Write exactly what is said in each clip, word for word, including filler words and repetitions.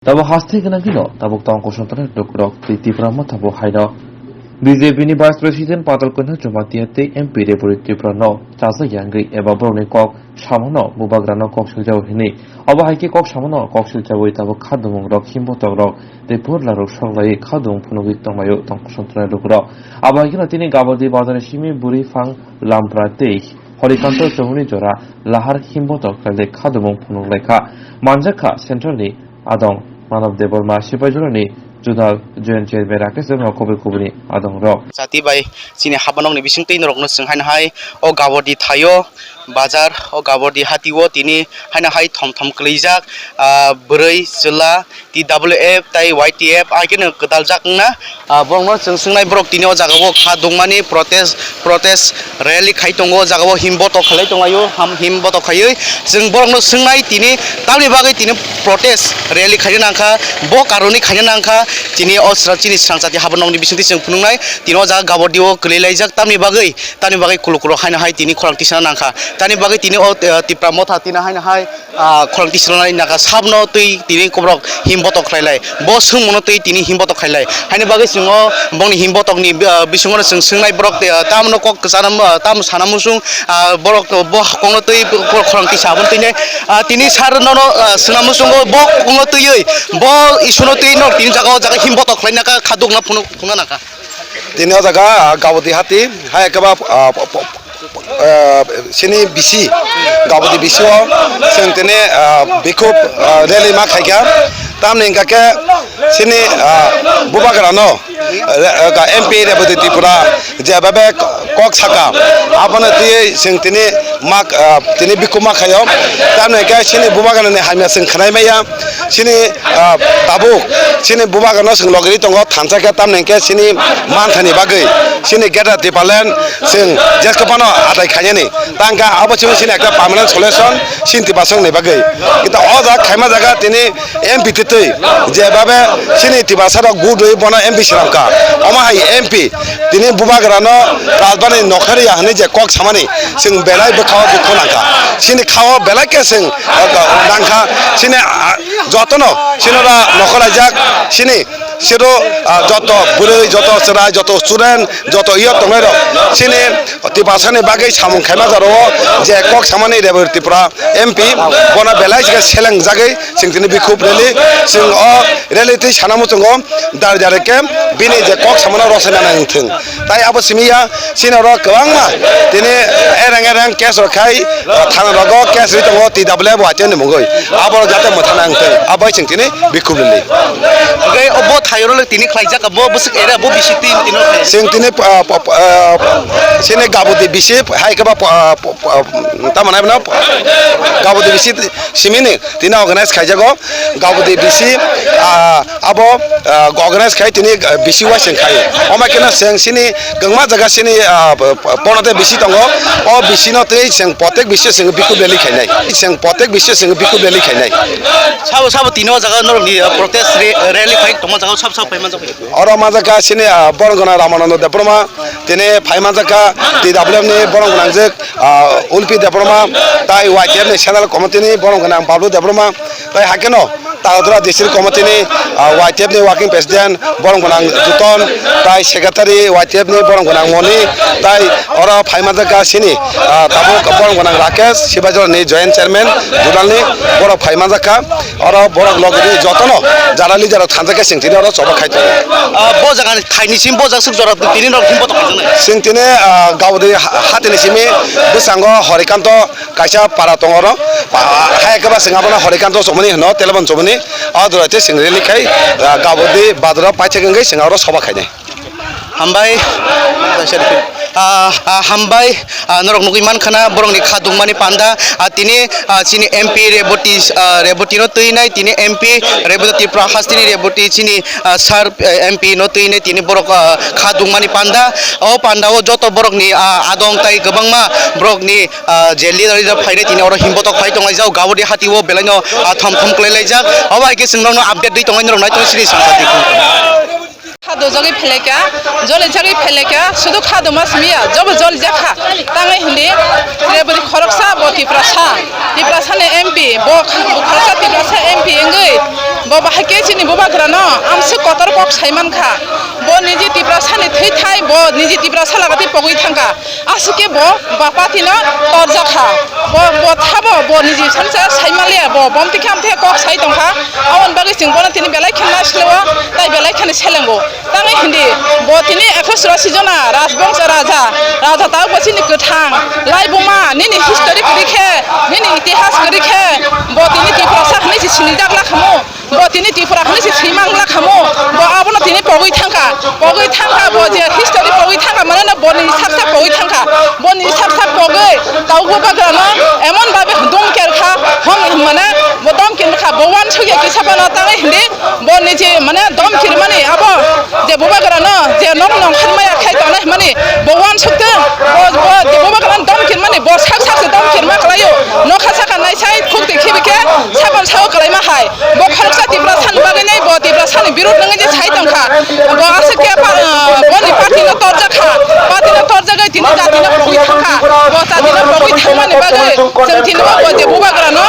Tabuk haste gwnang dino, tabuk tong kosong tongnai lukurok tei Tipra Motha bo haino. B J P ni Vice President Patal Kanya Jamatia tei M P Reburi Tripura no chajak yangwi eba borokni kok samano bubagrano kok siljago hinwi. Obo hai khe kok samano kok siljawi tabuk khadumung rok, himbotok rok tei purla rok sok laiwi khadumung phunugwi tonglaio tong kosong tongnai lukurok. Abo hai kheno tini Gabadi bazarni simi Buri Phang Lampra tei Horikanto Chowhurni jora lahar himbotok khlailai khadumung phunuk laikha. Manjakha Central ni adong Manav Debbarma, Sipaijorani Zonal Joint Chairman Rakesh Debbarma, kubui kubuni adong rok. Jati bai chini habanokni bisingtwi norokno chwng haino hai o Gabodi thaio bazar, o Gabodi hatio tini haino hai thom thom kwlaijak, ah, bwrwi chwla T W F tai Y T F hai kheno kwdaljak wngna. Ah, borokno chwng swngnai borok tini o jaga o kha dungmani protest, protest rally khai tongo, o jaga o him botok khlai tonglaio, ham, him botok khaiwi chwng borokno swngnai tini tamni bagwi tini protest rally khaina nangkha, bo karoni khaina nangkha, tini o sra-, chini srangchati habanokni bisingtwi chwng phunuknai, tini o jaga Gabodi o kwlwi laijak tamni bagwi, tamni bagwi kulu kulu haino hai tini khorang tisana nangkha, tamni bagwi tini o, eh, Tipra Motha tini haino hai ah, khorang tisrwnai naka sabno twi tini kobrok him botok khlailai. Bo swngmano twi tini him botok khlailai. Haini bagwi chwng o bongni him botokni, ah, bisingo no chwng swngnai borok, ah, tamno kok kwchana, ah, tam sana muchung, ah, borok bo kokno twi borok khorang tisa aboni twi nai. Ah, tini sir nono, ah, swngna muchungo bo kokno twiwi bo isuno twi nok tini jaga o jaga him botok khlaina ka khadukna phunuk phunukna naka. Tini o jaga, ah, Gabodi hati, hai khe ba, ah, po-, po-, ah, sini bisi, Gabodi bisi o, chwng tini, ah, bikhub, ah, rally ma khaikha. Tamni hwnkha khe sini, ah, bubagrano, ah, ah, M P Reboti Tripura je babe kok saka, abono twiwi chwng tini mak, ah, tini bikhub ma khaio. Tamni hwnkhe sini bubagrani hamya chwng khwnai maya. Chini, ah, tabuk, chini bubagrano chwng logiri tongo, thansa khe tamni hwnkhe chini manthani bagwi, chini Greater Tipraland chwng jesko phano adai khainani. Tangkha abo chini, chini ekta permanent solution, chini Tiprasarokni bagwi. Kintu o jaga khaima jaga tini M P twi twi, je babe chini Tiprasarok gudui bono M P swnamkha. Omo hai M P tini bubagrano Rajbani nokha riya hwnwi je kok samani, chwng belai bwkhao dukhu nangkha. Chini khao belai khe chwng, ah, nangkha. Chini, ah, jotono, chini ora nokha laijak, chini, chiro, ah, joto bwrwi, joto chwrai, joto student, joto iyot tongnai rok, chini Tiprasani bagwi samung khaima jaro o je kok samani Rebel Tripura M P, bono belai khe selengjagwi chwng tini bikhub rally, chwng o rally twi sana muchungo dari dari khe bini je kok samano rosai nana wngthwng. Tai abo simi ya, chini oro kwbangma tini ereng ereng case rok khai, thana rogo case ri tongo T W F Y T F ni mungwi. Abo jate mwthana wngthwng, abo chwng tini bikhub rally. Oke, obo thairo le tini khlaijak, bo bwswk ere, bo bisi twi tini khlai. Chwng tini, ah, po-, po-, ah, chini Gabodi bisi, hai khe ba, po-, ah, po-, po-, ah, tamo nai bono, Gabodi bisi simini tini organize khaijago. Gabodi bisi, ah, abo, ah, organize khai tini, ah, bisi uaising khai. Omo khe no chwng sini kwbangma jaga sini, ah, p-, p-, pono tei bisi tongo. O bisi no tei chwng protek bisi chwng bikhub rally khainai. Chwng protek bisi chwng bikhub rally khainai. Sabo, sabo tini o jaga norokni, ah, protest re-, rally khai tongma jaga sabo, sabo phai manjak. Oro manjak kha sini, ah, borok gwnang Ramananda Debbarma, tini phai manjak kha T W F ni borok gwnang je, ah, Ulpi Debbarma, tai Y T F ni central committee ni borok gwnang Bablu Debbarma, tai hakhe no Tagodra district committee ni, ah, Y T F ni working president borok gwnang Juton, tai secretary Y T F ni borok gwnang Moni, tai oro phai manjak kha sini, ah, tabuk borok gwnang Rakesh, Sibajor ni joint chairman, zonal ni borok phai manjak kha. Oro borok logi di jotono jara leader rok thansa khe chwng tini oro choba khai tongo. Ah, bo jaga ni thaini sim bo jaga swk jora tini rok himbo tong kha nai. Chwng tini, ah, Gabodi ha-, hatini simi bwskango Horikanto kaisa para tongo oro. Pa-, hai khe ba chwng abono Horikanto chomani hino, telebon chomani. O jora tei chwng rally khai, ah, Gabodi badoro paithak wngwi chwng oro choba khainai. Hambai. Ah, ah, hambai. Ah, norok nugwi mankha na, borokni kha dungmani panda. Ah, tini, ah, chini M P Reboti, ah, Reboti no twi nai, tini M P Reboti Tripura hasteni Reboti chini, ah, sir, eh, M P no twi nai, tini borok, ah, kha dungmani panda. O panda o joto borokni, ah, adong tai kwbangma borokni, ah, je leader leader phainai tini oro himbotok phai tonglaijak, Gabodi hati o belai no, ah, thom thom kwlai laijak. Obo hai khe chwng norok no update dwi tongnai, norok nai tong sini sangsa di. Kha dojagwi pheleka, jolijagwi pheleka, sudu kha doma simiya, jobo jolijak kha. Tangwi hindi, Reboti khoroksa bo Tiprasa, Tiprasani M P, bo kha-, bo khoroksa Tiprasa M P wngwi, Bo bahai khe chini bubagrano amswk kotor kok sai mankha. Bo niji Tiprasani thwi thai, bo niji Tiprasa lagati pogwi thangkha. Aswk khe bo ba party no torjakha. Bo, bo thabo bo niji sansa sai manliya, bo bomti khe amthe kok sai tongkha. Aboni bagwi chwng bono tini belai khe naisle o, tai belai kheno selengo. Tangwi hindi, bo tini ekso churasi jona rajbongso raja, raja tabukbo chini kwthang, laibuma, nini history kwrwi khe, nini itihas kwrwi khe, bo tini Tiprasa hwnwi se sinijak lakhamu, bo tini Tripura hwnwi se swi manglakhamo, bo abono tini pogwi thangkha, pogwi thangkha, bo je history pogwi thangkha, mane no boni sak sak pogwi thangkha, boni sak sak pogwi tabukbo bubagrano emon babe dom kerkha, hom mane bo dom kerkha, bo uansukya kisa phano tangwi hindi, Bo niji mane dom kirmani abo je bubagrano je nok nongkhar maya khai tongnai hwnmani bo uansukte bo, bo je bubagrano dom kirmani bo sak sak se dom kirma khlaio. Nokha saka naisai khukti khibi khe sakon sao kwlaima hai. Bo khoroksa Tiprasani bagwi nai bo Tiprasani birud nangwi je sai tongkha. Bo aswk khe pa-, boni party no torjakha. Party no torjagwi tini jati no pogwi thangkha. Bo jati no pogwi thangmani bagwi chwng tini bo je bubagrano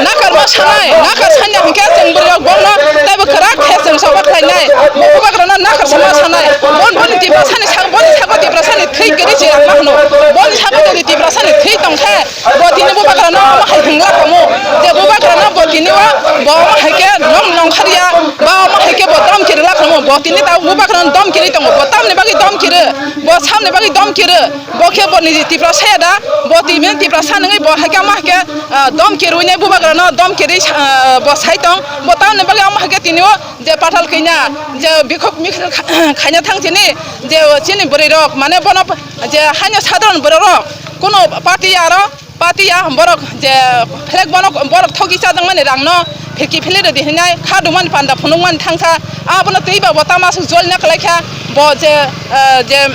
nakarma sanai, nakar sanya hwnkhe chwng bwrwi rok bono teibo kwrak khe chwng soba khlainai. Bo bubagrano nakar sama sanai. Bon boni Tiprasani sak, boni sago Tiprasani thwi kwrwi chwng ma hwno. Boni sago jodi Tiprasani thwi tongkhe bo tini bubagrano omo hai hwngla kamo. Je bubagrano bo tini o bo omo hai khe nong nongkharya ba omo hai khe bo dom kiri la kamo. Bo tini ta bubagrano dom kiri tongo. Bo tamni bagwi dom kiri. Bo samni bagwi dom kiri. Bo khe bo niji Tiprasa ya da, bo tini Tiprasa nungwi bo hai khe ma hai khe, ah, dom kirwi nai bubagrano dom kirwi, ah, bo sai tong, bo tamni bagwi omo hai khe tini o je pathal kanya, je bikhok mikhil kha-, khaina thang chini, je chini bwrwi rok, mane bono je haino sadharon bwrwi rok, kuno party ya aro, party ya borok je flag bono borok thogi chajak mani rang no, Phirki philwi rwdi hinai kha dumani panda phunukmani thangkha. Abono twi ba bo tamo aswk jolina kwlaikha. Bo je, ah, je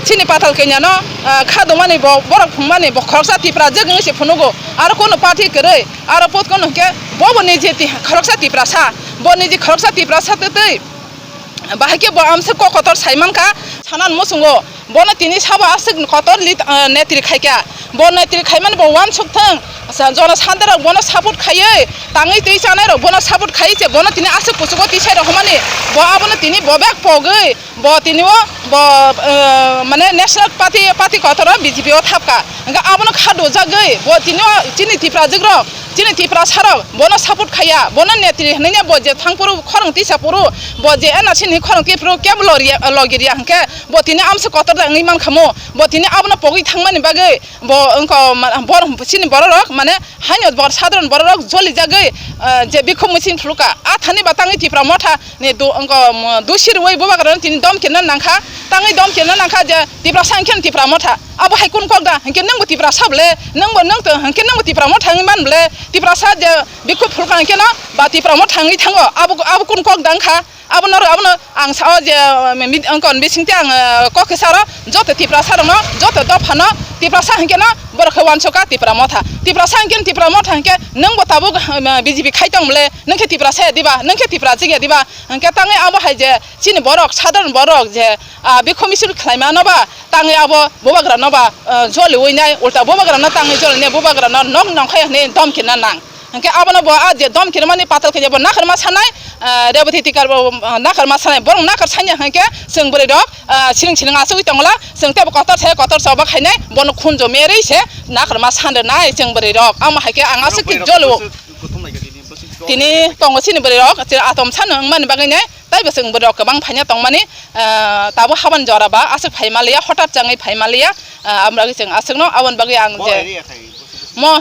chini pathal kanya no, ah, kha dumani bo borok phungmani bo khoroksa Tiprajwk wngwi se phunugo. Aro kono party kwrwi, aro pot kono hwnkhe bo bo niji ti-, khoroksa Tiprasa. Bo niji khoroksa Tiprasa twi twi. Bahai khe bo amswk kok kotor sai mankha. Sanan muchungo bono tini sabo aswk kotor lit-, ah, netri khaikha. Bo netri khaimani bo uansuk thung. Sa-, jono sandarok bono support khaiwi, tangwi twi chanairok bono support khaiwi se bono tini aswk kuchugo tisai rohormani. Bo abono tini bo bek pogwi, bo tini o, bo, ah, mane national party, party kotoro B J P o thapkha. Hwnkhe abono kha dujagwi, bo tini o chini Tiprajwk rok, chini Tiprasa rok bono support khaiya, bono netri hwnwi bo je thangphuru khorang tisa phuru, bo je N R C ni khorang tisa phuru kebo logi riya hwnkhe bo tini amswk kotor da wngwi mankha mo, bo tini abono pogwi thangmani bagwi bo wngkha ma-, bor-, chini borok rok mane haino bor-, sadharon borok rok joli jagwi, ah, je bikhuk muchung phulukha. A thani ba tangwi Tipra Motha ni du-, wngkha, um, dusi rwui bubagrano tini dom kirna nangkha, tangwi dom kirna nangkha je Tiprasa hwnkhe Tipra Motha. Abo hai kun kok da? Hwnkhe nwngbo Tiprasa bole, nwngbo nwng to, hwnkhe nwngbo Tipra Motha wngwi man bole, Tiprasa je bikhuk phulukha hwnkhe no ba Tipra Motha wngwi thango. Abo, abo kun kok da wngkha? Abono, abono ang sao je, um, mit-, wngkha hwn bisingtwi ang, uh, kok khe saro, joto Tiprasa rokno, joto dophano, Tiprasa hwnkhe no borok khe uansukha Tipra Motha. Tiprasa hwnkhe Tipra Motha hwnkhe nwngbo tabuk, um, B J P khai tong bole, nwng khe Tiprasa ya diba, nwng khe Tiprajwk ya diba, hwnkhe tangwi abo hai je chini borok, sadharon borok je, ah, bikhuk misil khlaimano ba, tangwi abo bubagrano ba, ah, joliwi nai, ulta bubagrano tangwi joli nai, bubagrano nok nongkhai hwnwi dom kirna nang. Hwnkhe abono bo a je dom kirmani patal khe bo nakarma sanai, ah, Reboti Tikar bo, ah, nakarma sanai, borok nakar sanya hwnkhe chwng bwrwi rok, ah, siring siring achugwi tongla, chwng tebo kotor se kotor choba khainai, bono khunjo merwi se nakarma san rwnai chwng bwrwi rok. Amo hai khe ang aswk khe jolo. Tini tongo chini bwrwi rok, chwng atom sano wngmani bagwi nai, taibo chwng bwrwi rok kwbang phaina tongmani, ah, tabuk haban jora ba aswk phai maliya, hotat changwi phai maliya, ah, amragwi chwng aswkno aboni bagwi ang je. Mo,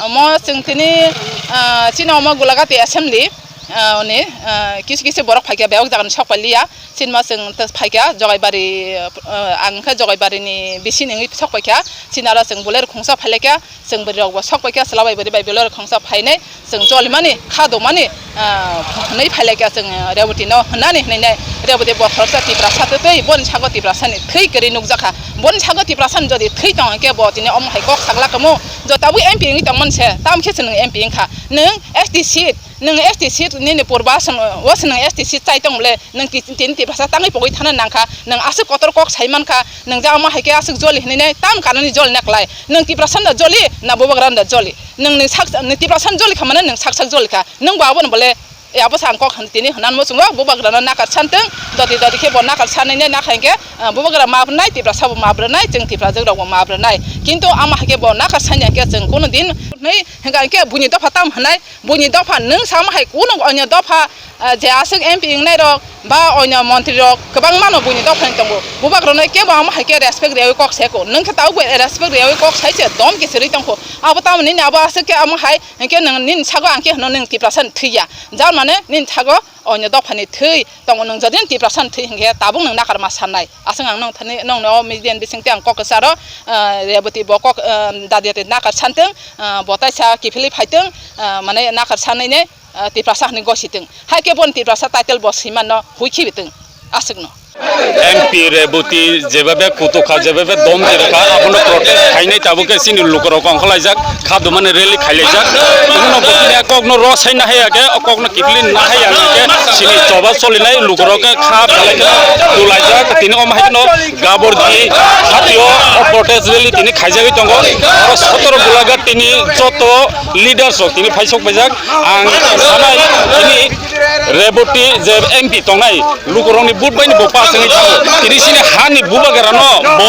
mo chwng tini, ah, chini omo Gulagati assembly, ah, ni, ah, kisu kisu borok phaikha, bebak jagani sok pailiya. Chini ma chwng phaikha Jogaibari, ah, ang khe Jogaibari ni bising wngwi sok paikha. Chini aro chwng Bolero khungsa phailaikha, chwng bwrwi rok bo sok paikha, chwla bai bwrwi bai Bolero khungsa phainai. Chwng cholimani, kha dongmani, ah, hwnwi phailaikha chwng, ah, Reboti no hwnani hwnwi nai. Reboti bo khoroksa Tiprasa twi twi, boni sago Tiprasani thwi kwrwi nukjakha. Boni sago Tiprasani jodi thwi tong hwnkhe bo tini omo hai kok sakla kamo. Jo tabuk M P wngwi tongmani se, tamo khe se nwng M P wngkha. Nwng S T seat, nwng S T seat nini purba se, o se nwng S T seat chai tong bole, nwng ti-, tini Tiprasa tangwi pogwi thana nangkha. Nwng aswk kotor kok sai mankha, nwng ja omo hai khe aswk joli hwnwi nai, tamo kanani joli naklai. Nwng Tiprasani da joli, na bubagrani da joli? Nwng, nwng sak, nwng Tiprasani joli kha mane nwng sak sak joli kha. Nwng bo abono bole E, abo sa ang kok han tini hwnanmo chwngo, bubagrano nakar santwng, doti doti khe bo nakar sanai nai, nakha hinkhe, ah, bubagra map rwnai, Tiprasa bo map rwnai, chwng Tiprajwk rok bo map rwnai. Kintu ama hai khe bo nakar sanya khe chwng kuno din hwnwi hwnkha hinkhe buini dopha tam hwnai, buini dopha nwng sama hai kuno onyo dopha, ah, je aswk M P wngnai rok ba onyo montri rok kwbangma no buini dopha ni tongo. Bubagrano kebo ama hai khe respect rwui kok sai ko. Nwng khe tabuk bo respect rwui kok sai se dom khe sirwi tongkho. Abo tamoni abo aswk khe ama hai hinkhe nwng nini sago ang khe hwno nwng Tiprasa ni thwi ya. Jar mane nini sago onyo dopha ni thwi tongo, nwng jodi Tiprasa ni thwi hinkhe tabuk nwng nakarma sannai. Aswk ang nwng thani nwng no media ni bising tei ang kok kwcharo, ah, Reboti bo kok, ah, dadi dadi nakar santwng, ah, bo taisa kiphilwi phaitwng, ah, mane nakar sanai ne, ah, Tiprasa hwnwi gositwng. Hai khe bon Tiprasa title bo swimanno hui khibitwng. Aswkno. M P Reboti jebabe kutukha, jebabe dom tirikha, abono protest khainai tabuk khe chini lukurok ongkhorlaijak, kha dumani rally khailaijak. Bono bo tini a kokno ro saina haya khe, o kokno kiphilwi na haya khe, chini choba solinai lukurok khe kha belai kheno dulaijak. Tini omo hai kheno Gabordi hatio o protest rally tini khaijagwi tongo. Oro sotoro Golaghat tini joto leaders rok tini phaisok paijak. Ang sanai tini Reboti je M P tongnai, lukurokni vote bai ni bo pass wngwi thango. Tini chini hani bubagrano bo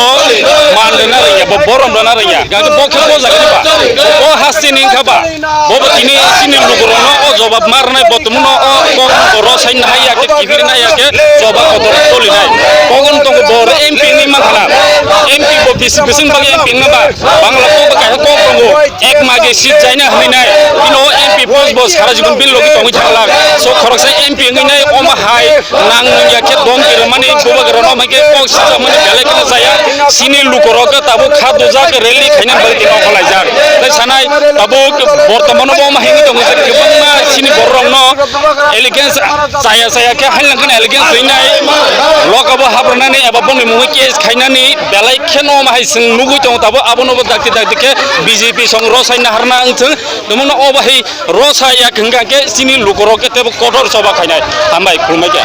man rwna rwngya, bo borom rwna rwngya. Gangkhe bo khe bo jagani ba, bo hasteni wngkha ba, bo bo tini chini lukurokno o jobab ma rwnai, bo tongmano o kok bo ro saina haya khe, kiphilna haya khe, jobab kotor tolinai. Kogon tongo bo M P wngwi mankha na. M P bo bisi bising bagwi M P wngna ba, Bangla kok bo kaisa kok tongo. Ek mage seat chaina hwnwi nai. Bino M P post bo sara jibon bil logi tongwi thangla. So khoroksa M P wngwi nai omo hai nang ya khe dom kirmani bubagrano mai khe kok sijak mani belai kheno chaya. Chini lukurok khe tabuk kha dujak rally khaina bagwi tino khwlaijak. Tai sanai tabuk bortomano bo omo hai wngwi tongo je kwbangma chini bororokno allegiance chaya chaya khe hai langkhani allegiance rinai. Lokabo habrwnani eba bongni mungwi case khainani belai kheno omo hai chwng nugwi tongo tabuk abono bo dakti dakti khe B J P song ro saina harna wngthwng. Tongmano obo hai ro sa yak hwnkha khe chini lukurok khe teibo kotor choba khainai. Hambai, khulumbai khe.